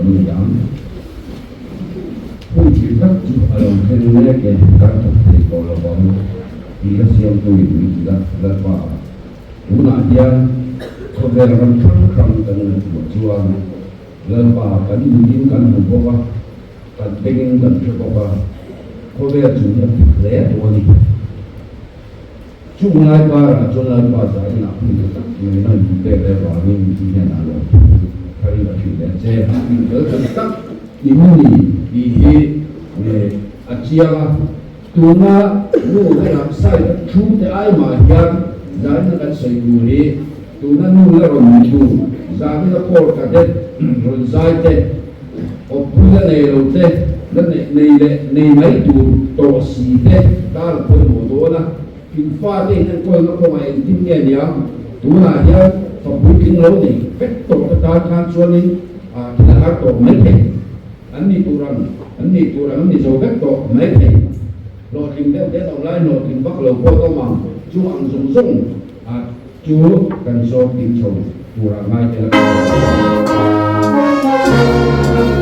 kan nei ang. Hun thil tak chu a lo thleng mek e, kan thawk thei tawh lo vang tih a siamtu in min ti a, Lalpa, tunah hian khawvel ram hrang hrang kan ngaihtuah chuan Lalpa kan mitin kan hmu bawk a, kan bengin kan hre bawk a, khawvel chu hi a pik hle tawh a ni. Chung lai karah chuan Lalpa zain ah hun tha tak mai nan min pek leh vangin mi hian a lawm thu chu tharin a hrilh leh che. In fel tha tak in ni tih hi a chiang a, tuna nu la side a thu te ai mah hian zaina kan sawi tur hi tuna nu la rawn ni tu zaina court cadet rawn zai te awmpui la nei lo te la neih nei leh nei mai tur tawh si te tan a pawimawh dawn a, in fate in enkawlna kawngah engtin nge nia tunah hian fa puitling lo nei vek tawh te tan khan chuanin thil a har tawh mai thei an ni tur ang an nih tur ang an ni zo vek tawh mai thei hlawhtling deuh te an awm lai hlawhtling vak lo pawh an awm ang chu ang zawng zawng Chu kan zawk ding chho turah ngai tel a.